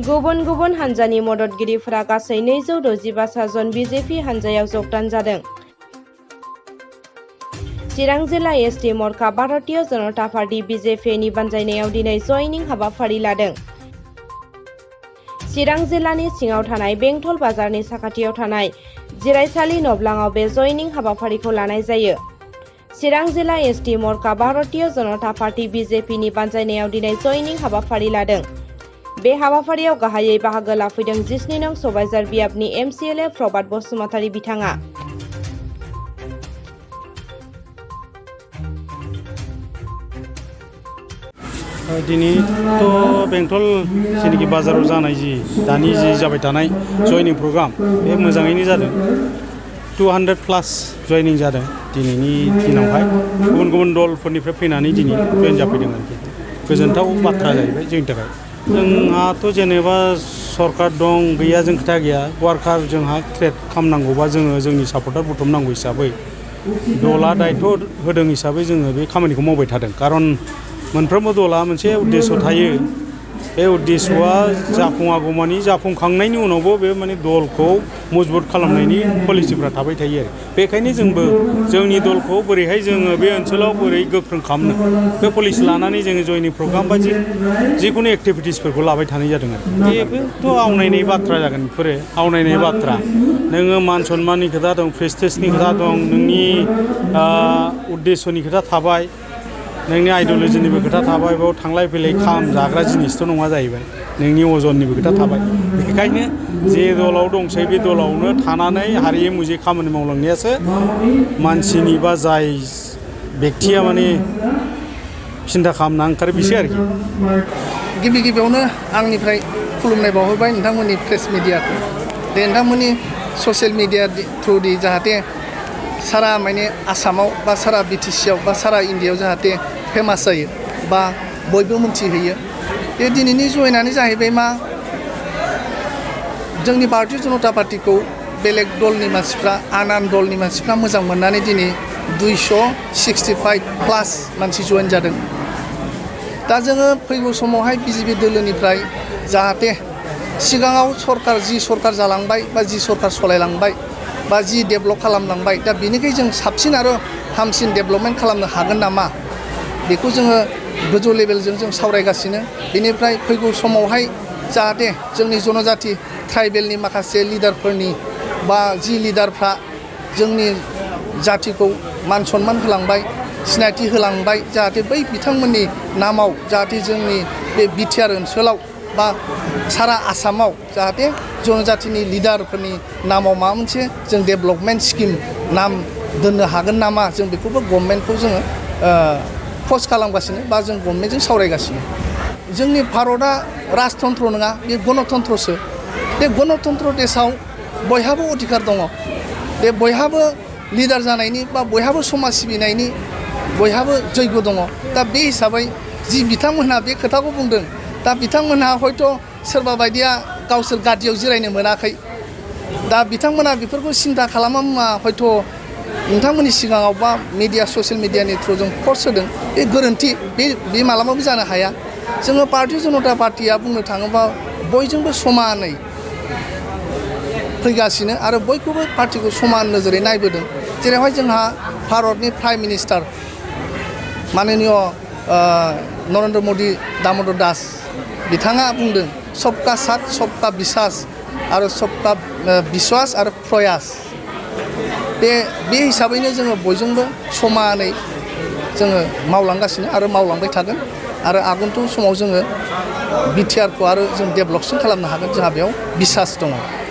गुबुन गुबुन हानजानि मददगिरिफोरा गासै 265 जन बिजेपि हानजायाव जगदान जादों। चिरां जिल्ला एसटि मरखा भारतीय जनता पार्टी बिजेपिनि बानजायनायाव दिनै जयनिं हाबाफारि लादों। चिरां जिल्लानि सिङाव थानाय बेंटल बाजारनि साखाथियाव थानाय जिरायसालि नब्लाङाव बे जयनिं हाबाफारिखौ लानाय जायो। चिरां जिल्ला एसटि मरखा भारतीय जनता पार्टी बिजेपिनि बानजायनायाव दिनै जयनिं हाबाफारि लादों। बे हाबाफारियाव गाहायै बाहागो लाफैदों 17 नं सबाइजार बियाबनि एमसिएलए प्रभात बसुमतारी बिथाङा। दिनैथ' बेंटल जेनेखि बाजाराव जानाय दानि जाबाय थानाय जयनिं प्रग्राम बे मोजाङैनो जादों। 200+ जयनिं जादों दिनैनि दिनावहाय गुबुन गुबुन दलफोरनिफ्राय फैनानै दिनै जयन जाफैदों आरोखि। गोजोनथाव बाथ्रा जाहैबाय जोंनि थाखाय। जोंहाथ' जेनेबा सरकार दं गैया जों खोथा गैया। वार्कार जोंहा क्रिएट खालामनांगौबा जोङो जोंनि सापर्टार बुथुमनांगौ हिसाबै दला दायथ' होदों हिसाबै जोङो बे खामानिखौ मावबाय थादों। खारन मोनफ्रोमबो दला मोनसे उद्देश्य थायो। बे उद्देश्यआ जाफुङागौमानि जाफुंखांनायनि उनावबो बे माने दलखौ मजबुत खालामनायनि पलिसिफ्रा थाबाय थायो आरो। बेखायनो जोंबो जोंनि दलखौ बोरैहाय जोङो बे ओनसोलाव बोरै गोख्रों खालामनो बे पलिसि लानानै जोङो जयनिं प्रग्राम बा जिखुनु एक्टिभिटिसफोरखौ लाबाय थानाय जादों आरो। बेबोथ' आवनायनाय बाथ्रा जागोन। बेफोरो आवनायनाय बाथ्रा। नोङो मान सनमाननि खोथा दं, प्रेस्टिजनि खोथा दं, नोंनि उद्देश्यनि खोथा थाबाय, नोंनि आइडिय'लजिनिबो खोथा थाबाय, बेयाव थांलाय फैलाय खाम जाग्रा जिनिसथ' नङा जाहैबाय, नोंनि अजननिबो खोथा थाबाय। बेखायनो जे दलाव दंसै बे दलावनो थानानै हारियै मुजियै खामानि मावलांनायासो मानसिनि बा जाय बेक्तिया माने सिन्था खालामना ओंखारो बिसो आरोखि। गिबि गिबियावनो आंनिफ्राय खुलुमनाय बावहरबाय नोंथांमोननि प्रेस मिडियाखौ। दे नोंथांमोननि ससियेल मिडिया थ्रुयै जाहाथे सारा माने आसामाव बा सारा बिटिसिआव बा सारा इण्डियाआव जाहाथे फेमास जायो बा बयबो मोनथिहैयो। बे दिनैनि जयेनानो जाहैबाय मा, जोंनि भारतीय जनता पार्टीखौ बेलेग दलनि मानसिफ्रा आनान दलनि मानसिफ्रा मोजां मोननानै दिनै 265+ मानसि जयेन जादों। दा जोङो फैगौ समावहाय बिजेपि दोलोनिफ्राय जाहाथे सिगाङाव जि सरकार जालांबाय बा जि सरकार सलायलांबाय बा जि डेभेलप खालामलांबाय, दा बेनिखाय जों साबसिन आरो हामसिन डेभेलपमेन्ट खालामनो हागोन नामा, बेखौ जोङो गोजौ लेभेलजों जों सावरायगासिनो। बेनिफ्राय फैगौ समावहाय जाहाथे जोंनि जनजाति ट्राइबेलनि माखासे लिडारफोरनि बा जि लिडारफ्रा जोंनि जातिखौ मान सनमान होलांबाय, सिनायथि होलांबाय, जाहाथे बै बिथांमोननि नामाव जाहाथे जोंनि बे बिटिआर ओनसोलाव बा सारा आसामाव जाहाथे जनजातिनि लिडारफोरनि नामाव माबा मोनसे जों डेभेलपमेन्ट स्किम नाम दोननो हागोन नामा, जों बेखौबो गभर्नमेन्टखौ जोङो पस्ट खालामगासिनो बा जों गभर्नमेन्टजों सावरायगासिनो। जोंनि भारतआ राजतन्त्र नङा, बे गणतन्त्रसो। बे गणतन्त्र देशआव बयहाबो अधिकार दङ। बे बयहाबो लिडार जानायनि बा बयहाबो समाज सिबिनायनि बयहाबो जैग' दङ। दा बे हिसाबै जि बिथांमोनहा बे खोथाखौ बुंदों, दा बिथांमोनहा हयथ' सोरबा बायदिया गावसोर गादियाव जिरायनो मोनाखै। दा बिथांमोना बेफोरखौ सिन्था खालामा हयथ' नोंथांमोननि सिगाङाव बा मिडिया ससियेल मिडियानि थ्रुजों पस्ट होदों। बे गोरोन्थि, बे मालाबाबो जानो हाया। जोङो भारतीय जनता पार्टीया बुंनो थाङोबा बयजोंबो समानै फैगासिनो आरो बयखौबो पार्टीखौ समान नोजोरै नायबोदों। जेरैहाय जोंहा भारतनि प्राइम मिनिस्टार माननीय नरेन्द्र मदि दामोदर दास बिथाङा बुंदों सबका साथ सबका बिसास आरो सबका बिश्वास आरो प्रयास। बे हिसाबैनो जोङो बयजोंबो समानै जोङो मावलांगासिनो आरो मावलांबाय थागोन आरो आगन्तुक समाव जोङो बिटिआरखौ आरो जों डेभेलपसिन खालामनो हागोन, जोंहा बेयाव बिसास दङ।